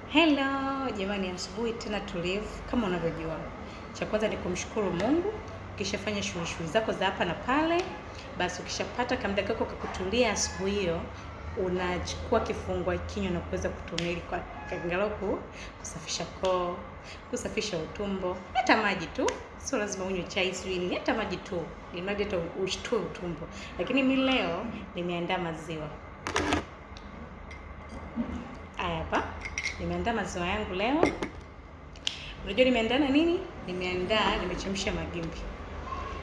Hello jamani, asubuhi tena tulivu kama unavyojua. Cha kwanza ni kumshukuru Mungu. Ukishafanya shughuli shughuli zako za hapa na pale, basi ukishapata kamda kako kakutulia asubuhi hiyo, unachukua kifungua kinywa na kuweza kutumia ili kwa angalau kusafisha koo, kusafisha utumbo, hata maji tu, sio lazima unywe chai sijui nini, hata maji tu, ili mradi hata ushtue utumbo. Lakini mi leo nimeandaa maziwa haya hapa, nimeandaa maziwa yangu leo. Unajua nimeandaa na nini? Nimeandaa, nimechemsha magimbi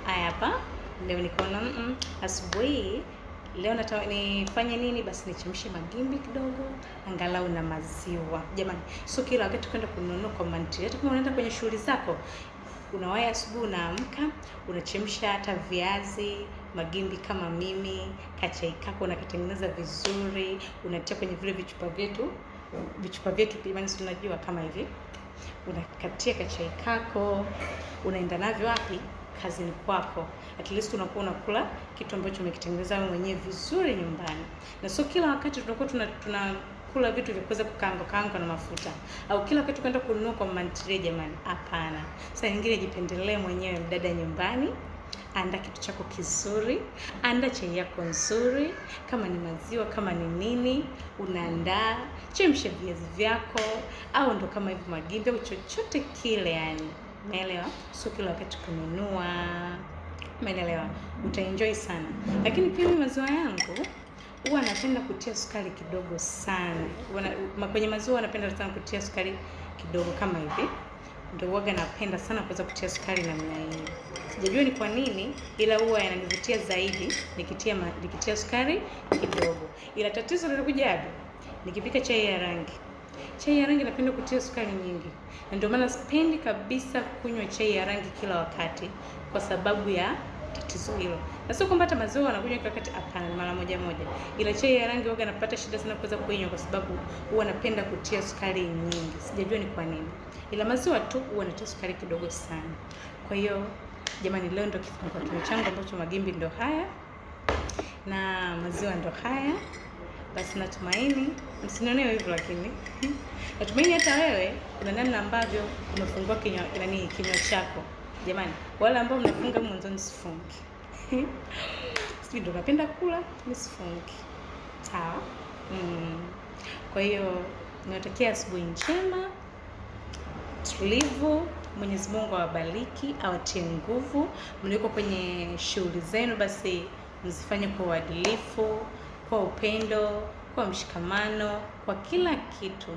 haya hapa. Leo nikaona asubuhi leo nataka nifanye nini? Basi nichemshe magimbi kidogo, angalau na maziwa. Jamani, sio kila wakati kwenda kununua kwa mantili. Hata kama unaenda kwenye shughuli zako, unawahi asubuhi, unaamka, unachemsha hata viazi, magimbi kama mimi, kachai kako unakatengeneza vizuri, unatia kwenye vile vichupa vyetu, vichupa vyetu jamani, si unajua kama hivi, unakatia kachai kako, unaenda navyo wapi? Kazini kwako. At least unakuwa unakula kitu ambacho umekitengeneza wewe mwenyewe vizuri nyumbani, na sio kila wakati tunakuwa tunakula vitu vya kuweza kukaangwa kaangwa na mafuta, au kila wakati kwenda kununua kwa mantilie. Jamani, hapana. Saa nyingine jipendelee mwenyewe mdada nyumbani, andaa kitu chako kizuri, andaa chai yako nzuri, kama ni maziwa, kama ni nini, unaandaa, chemsha viazi vyako, au ndo kama hivyo magimbi au chochote kile, yani umeelewa? Sio kila wakati kununua, umeelewa? Utaenjoy sana. Lakini pia mimi maziwa yangu huwa napenda kutia sukari kidogo sana. Kwenye maziwa napenda sana kutia sukari kidogo kama hivi. Ndio huwaga napenda sana kuweza kutia sukari namna hiyo. Sijajua ni kwa nini, ila huwa yananivutia zaidi nikitia sukari kidogo. Ila tatizo linakuja hapo, nikipika chai ya rangi. Chai ya rangi napenda kutia sukari nyingi, na ndio maana sipendi kabisa kunywa chai ya rangi kila wakati, kwa sababu ya tatizo hilo. Na sio kwamba hata maziwa wanakunywa kila wakati, hapana, ni mara moja moja. Ila chai ya rangi huwa napata shida sana kuweza kuinywa, kwa sababu huwa napenda kutia sukari nyingi. Sijajua ni kwa nini, ila maziwa tu huwa natia sukari kidogo sana. Kwa hiyo jamani, leo ndo kifungua kinywa changu ambacho magimbi ndo haya na maziwa ndo haya. Basi natumaini msinionee hivyo, lakini natumaini hata wewe kuna namna ambavyo umefungua kinywa nani kinywa chako. Jamani, wale ambao mnafunga mwanzoni, sifungi. Sijui ndo napenda kula, mimi sifungi. Sawa. Kwa hiyo niwatakia asubuhi njema tulivu. Mwenyezi Mungu awabariki, awatie nguvu. Mlioko kwenye shughuli zenu, basi mzifanye kwa uadilifu, kwa upendo, kwa mshikamano, kwa kila kitu.